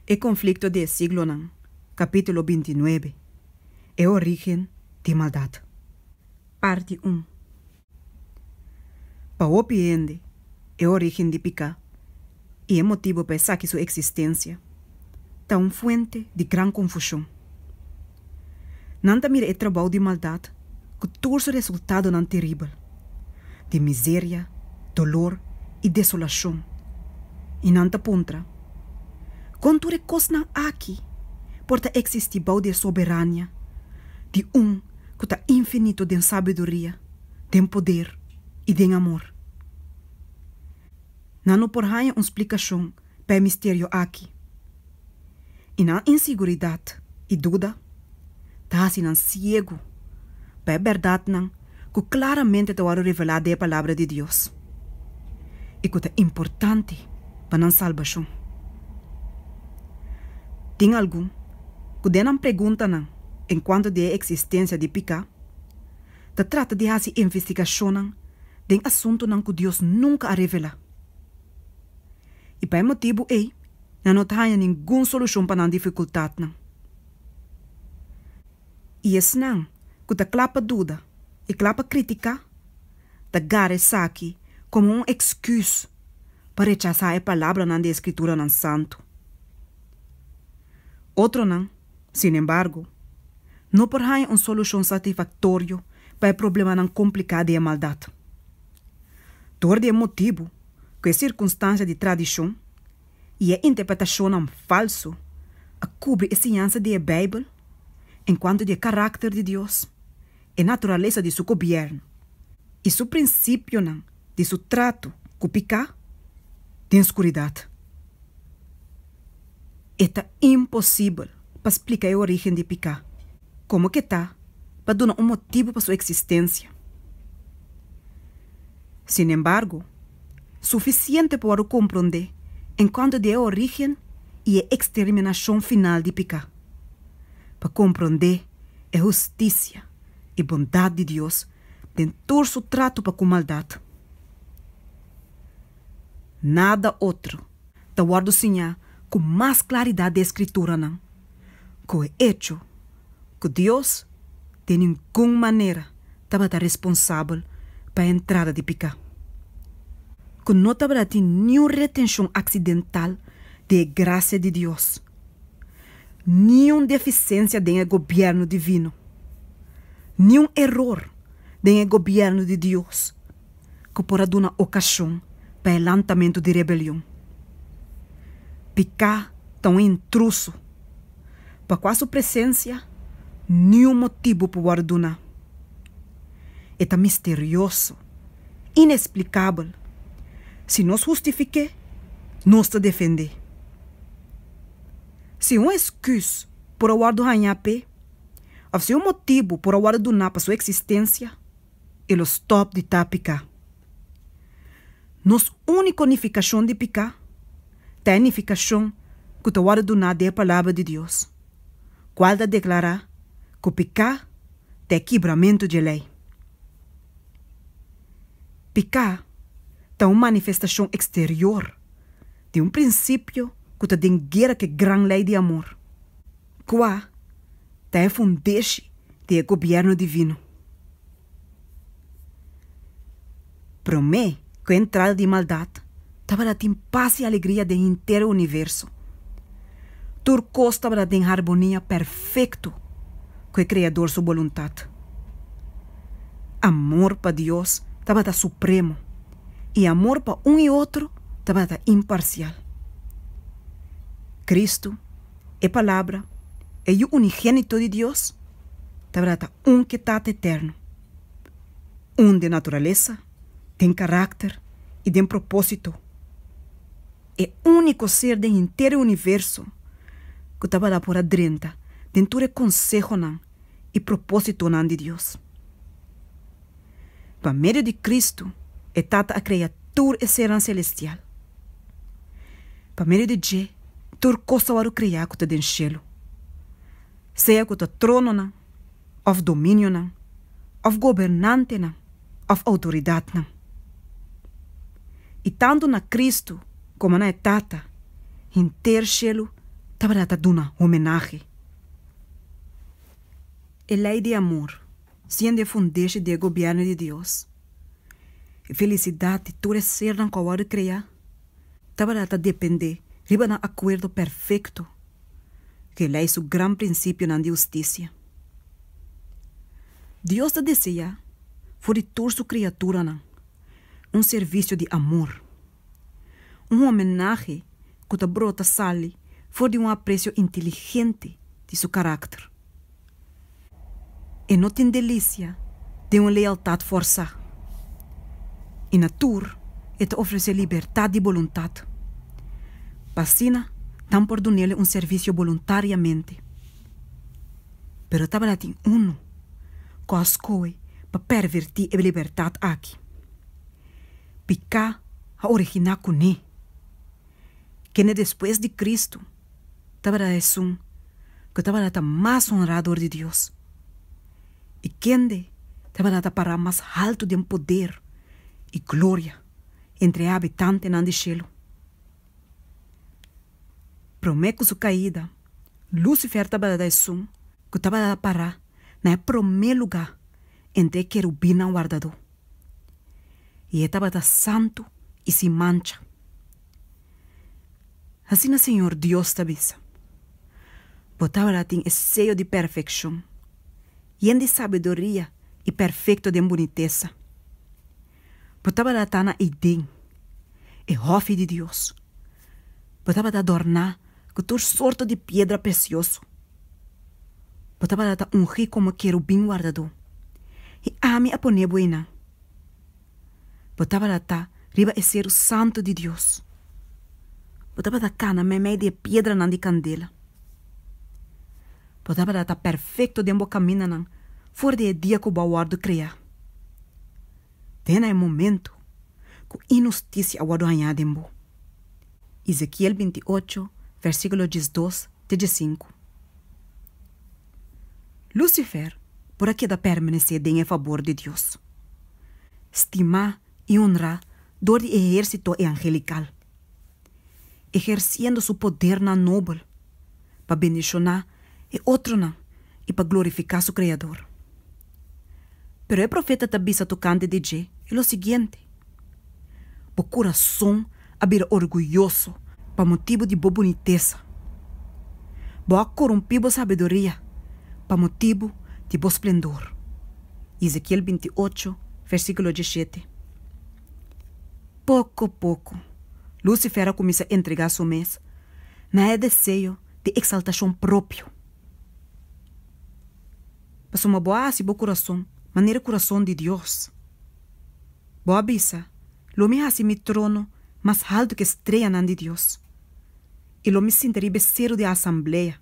E Konflikto di e Siglonan, Kapítulo 29, E Orígen di Maldat. Parti un. Pa hopi hende, e orígen di piká i e motibu pa esaki su eksistensia ta un fuente di gran konfushon. Nan ta mira e trabou di maldat ku tur su resultadonan teribel, di miseria, dolor i desolashon, i nan ta puntra, Kon tur e kosnan aki por ta eksistí bou di e soberania di Un ku ta infinito den sabiduria, den poder i den amor? Nan no por haña un splikashon pa e misterio aki. I nan insiguridat i duda ta hasi nan siegu pa e bèrdatnan ku klaramente ta wòrdu revelá den e Palabra di Dios i ku ta importante pa nan salbashon. Tin algun ku den nan preguntanan enkuanto di e eksistensia di piká ta trata di hasi investigashonnan den asuntunan ku Dios nunka a revelá. I pa e motibu ei nan no ta haña ningun solushon pa nan difikultatnan. I esnan ku ta kla pa duda i kla pa kritiká ta gara esaki komo un eksküs pa rechasá e palabranan di e Skrituranan Santu. Otronan, sinembargo, no por haña un solushon satisfaktorio pa e problemanan kompliká di e maldat. Dor di e motibu ku e sirkunstansia di tradishon i e interpretashonnan falsu a kubri e siñansa di e Beibel enkuanto di e karakter di Dios, e naturalesa di su gobièrnu i su prinsipionan di su trato ku piká, den skuridat. E ta imposibel pa splika e orígen di piká, komo ke ta pa duna un motibu pa su eksistensia. Sinembargo, sufisiente pa wòrdu komprondé enkuanto di e orígen i e eksterminashon final di piká, pa komprondé e hustisia i bondat di Dios den tur su trato pa ku maldat. Nada otro ta wòrdu siñá ku mas klaridat den e Skrituranan ku e echo ku Dios den ningun manera tabata responsabel pa e entrada di piká, ku no tabata tin niun retenshon aksidental di e grasia di Dios, niun defisensia den e gobièrnu divino, niun eror den e gobièrnu di Dios ku por a duna okashon pa e lantamentu di rebelion. Piká ta un intruso pa kua su presensia niun motibu por wòrdu duná. E ta misterioso, inesplikabel. Si nos hustifik'é, nos ta defend'é. Si un esküs por a wòrdu hañá p'e, òf si un motibu por a wòrdu duná pa su eksistensia, e lo stòp di ta piká. Nos úniko nifikashon di piká ta e nifikashon ku ta wòrdu duná den e Palabra di Dios, kual ta deklará ku piká ta e kibramentu dje lei. Piká ta un manifestashon eksterior di un prinsipio ku ta den guera ku e gran lei di amor, kua ta e fundeshi di e gobièrnu divino. Promé ku e entrada di maldat tabata tin pas i alegria den henter e universo. Tur kos tabata den harmonia perfekto ku e Kreador su boluntat. Amor pa Dios tabata supremo i amor pa un i otro tabata imparsial. Kristu, e Palabra, e Yu unigénito di Dios, tabata un ku e Tata eterno, un den naturalesa, den karakter i den propósito, e úniko ser den henter e universo ku tabata por a drenta den tur e konsehonan i propósitonan di Dios. Pa medio di Kristu e Tata a krea tur e sernan selestial. Pa medio di dje tur kos a wòrdu kreá ku ta den shelu, sea ku ta trononan òf dominionan òf gobernantenan òf outoridatnan. I tantu na Kristu komo na e Tata, henter shelu tabata duna homenahe. E lei di amor, siendo e fundeshi di e gobièrnu di Dios, e felisidat di tur e sernan ku a wòrdu kreá tabata dependé riba nan akuerdo perfekto ku e lei su gran prinsipionan di hustisia. Dios ta deseá for di tur su kriaturanan un servisio di amor, un homenahe ku ta brota sali for di un apresio inteligente di su karakter. E no tin delisia den un lealtat fòrsá, i na tur e ta ofresé libertat di boluntat, pa asina nan por dun'el un servisio boluntariamente. Pero tabata tin unu ku a skohe pa pervertí e libertat aki. Piká a originá kuné, kende despues di Kristu tabata esun ku tabata ta mas honrá dor di Dios i kende tabata ta pará mas haltu den poder i gloria entre e habitantenan di shelu. Promé ku su kaida, Lusifer tabata ta esun ku tabata ta pará na e promé lugá entre e kerubinnan wardadó, i e tabata santu i sin mancha. Asina Señor Dios ta bisa, Bo tabata tin e seyo di perfekshon, yen di sabiduria i perfekto den bunitesa. Bo tabata ta na Eden, e hòfi di Dios. Bo tabata dòrná ku tur sorto di piedra presioso. Bo tabata ta ungí komo kerubin wardadó, i ami a pone bo einan. Bo tabata ta riba e seru santu di Dios. Bo tabata kana meimei di e piedranan di kandela. Bo tabata ta perfekto den bo kamindanan for di e dia ku bo a wòrdu kreá. Te na e momentu ku inhustisia a wòrdu hañá den bo. Ezekiel 28, versíkulo 12 te 15. Lucifer por a keda permanesé den e fabor di Dios, stimá i honrá dor di e ehérsito angelikal, ehersiendo su podernan nobel pa bendishoná e otronan i pa glorifiká su Kreador. Pero e profeta ta bisa tokante di dje e lo siguiente, Bo kurason a bira orguyoso pa motibu di bo bunitesa. Bo a korumpí bo sabiduria pa motibu di bo splendor. Ezekiel 28, versíkulo 17. Poko poko, Lucifer a kuminsá entregá su mes na e deseo di eksaltashon propio. Pasobra bo a hasi bo kurason manera e kurason di Dios. Bo a bisa, Lo mi hasi mi trono mas haltu ku e streanan di Dios, i lo mi sinta riba e seru di asamblea.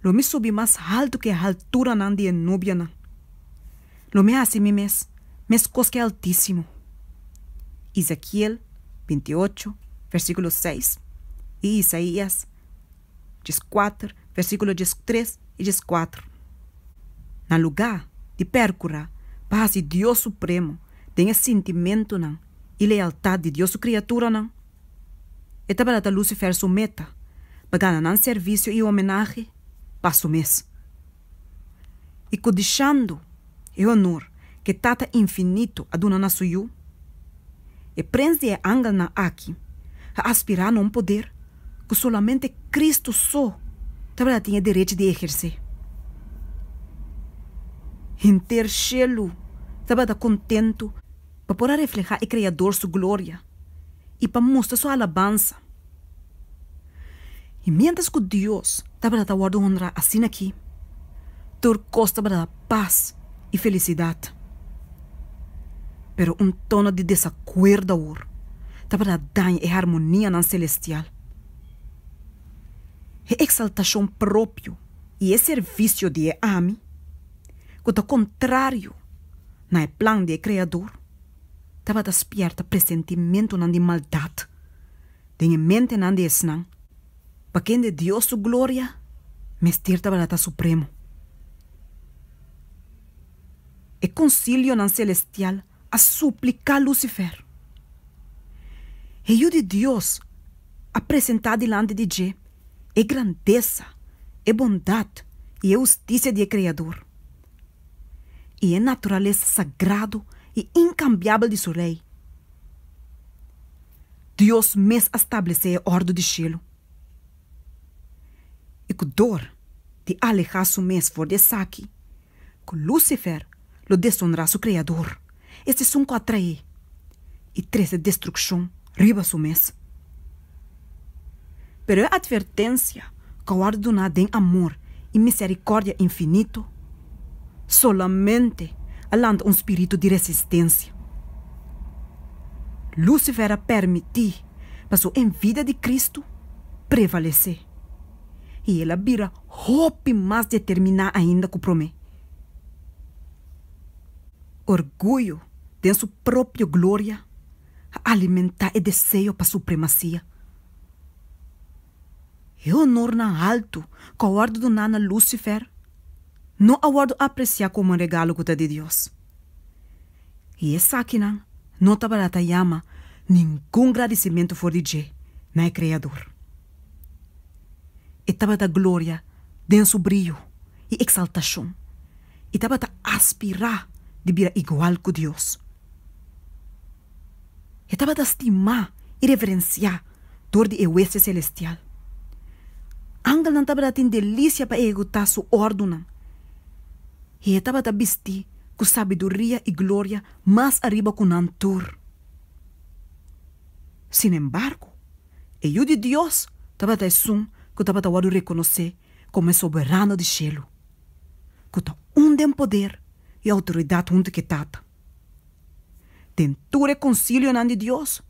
Lo mi subi mas haltu ku e halturanan di e nubianan. Lo mi hasi mi mes meskos ku e Altísimo. Ezekiel 28, versíkulo 6 i Isaías 14, versíkulo 13 i 14. Na lugá di pèrkurá pa hasi Dios supremo den e sintimentunan i lealtat di Dios su kriaturanan, e tabata ta Lucifer su meta pa gana nan servisio i homenahe pa su mes. I kudishando e honor ku e Tata Infinito a duna na su Yu, e prens di e angelnan aki a aspirá na un poder ku solamente Kristu so tabata tin e derechi di ehersé. Henter shelu tabata kontentu pa por a reflehá e Kreador su gloria i pa mustra su alabansa. I miéntras ku Dios tabata ta wòrdu honrá asina aki, tur kos tabata pas i felisidat. Pero un tono di desakuerdo awor tabata daña e harmonianan selestial. E eksaltashon propio i e servisio di e ami, ku ta kontrario na e plan di e Kreador, tabata spièrta presentimentunan di maldat den e mentenan di esnan pa kende Dios su gloria mester tabata ta supremo. E konsilionan selestial a supliká Lucifer. E Yu di Dios a presentá dilanti di dje. E grandesa, e bondat i e hustisia di e Kreador, i e naturalesa sagrado i inkambiabel di Su lei. Dios mes a stablesé e òrdu di shelu, i ku dor di alehá su mes for di esaki, ku Lusifer lo desonrá su Kreador, es esun ku a traé i trese destrukshon riba su mes. Pero e atvertensia ku a wòrdu duná den amor i miserikòrdia infinito solamente a lanta un spiritu di resistensia. Lusifer a permití pa su envidia di Kristu prevalesé, i el a bira hopi mas determiná ainda ku promé. Orguyo den su propio gloria a alimentá e deseo pa supremasia. E honornan haltu ku a wòrdu duná na Lusifer no a wòrdu apresiá komo un regalo ku ta di Dios. I esakinan no tabata ta yama ningun gradisimentu for di dje na e Kreador. E tabata gloria den su brio i eksaltashon i tabata aspirá di bira igual ku Dios. E tabata stimá i reverensiá dor di e hueste selestial. Angelnan tabata tin delisia pa ehekutá su òrdunan, i e tabata bistí ku sabiduria i gloria mas ariba ku nan tur. Sinembargo, e Yu di Dios tabata esun ku tabata wòrdu rekonosé komo e Soberano di shelu, ku ta un den poder i outoridat huntu ku e Tata. Den tur e konsilionan di Dios,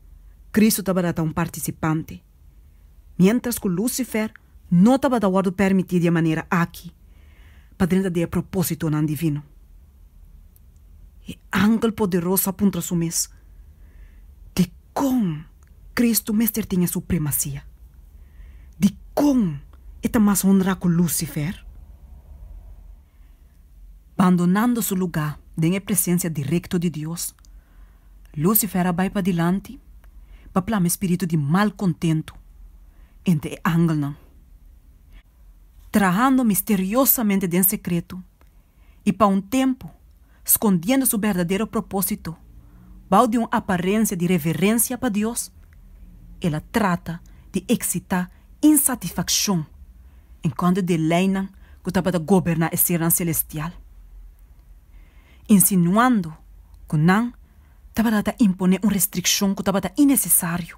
Kristu tabata ta un partisipante, miéntras ku Lusifer no tabata wòrdu pèrmití di e manera aki pa drenta den e propósitonan divino. E angel poderoso a puntra su mes, Dikon Kristu mester tin e supremasia? Dikon e ta mas honrá ku Lusifer? Bandonando su lugá den e presensia direkto di Dios, Lusifer a bai padilanti pa plama e spiritu di malkontentu entre e angelnan. Trahando misteriosamente den sekretu i pa un tempu skondiendo su berdadero propósito bou di un aparensia di reverensia pa Dios, el a trata di eksitá insatisfakshon en kontra di e leinan ku tabata goberná e sernan selestial, insinuando ku nan tabata ta imponé un restrikshon ku tabata innesesario.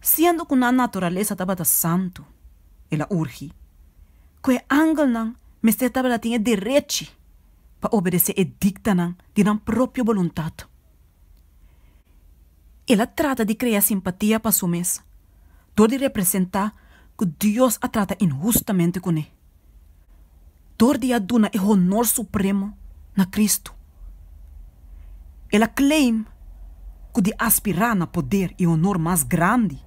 Siendo ku nan naturalesa tabata santu, el a urgi ku e angelnan mester tabata tin e derechi pa obedesé e diktanan di nan propio boluntat. El a trata di krea simpatia pa su mes dor di representá ku Dios a trata inhustamente kuné, dor di a duna e honor supremo na Kristu. El a claim ku di aspirá na poder i honor mas grandi,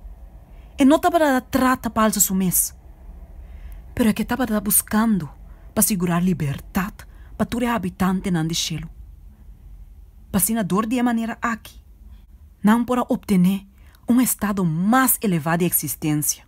e no tabata ta trata pa alsa su mes, pero e ke tabata ta buskando pa sigurá libertat pa tur e habitantenan di shelu. Pa asina dor di e manera aki nan por a optené un estado mas elevá di eksistensia.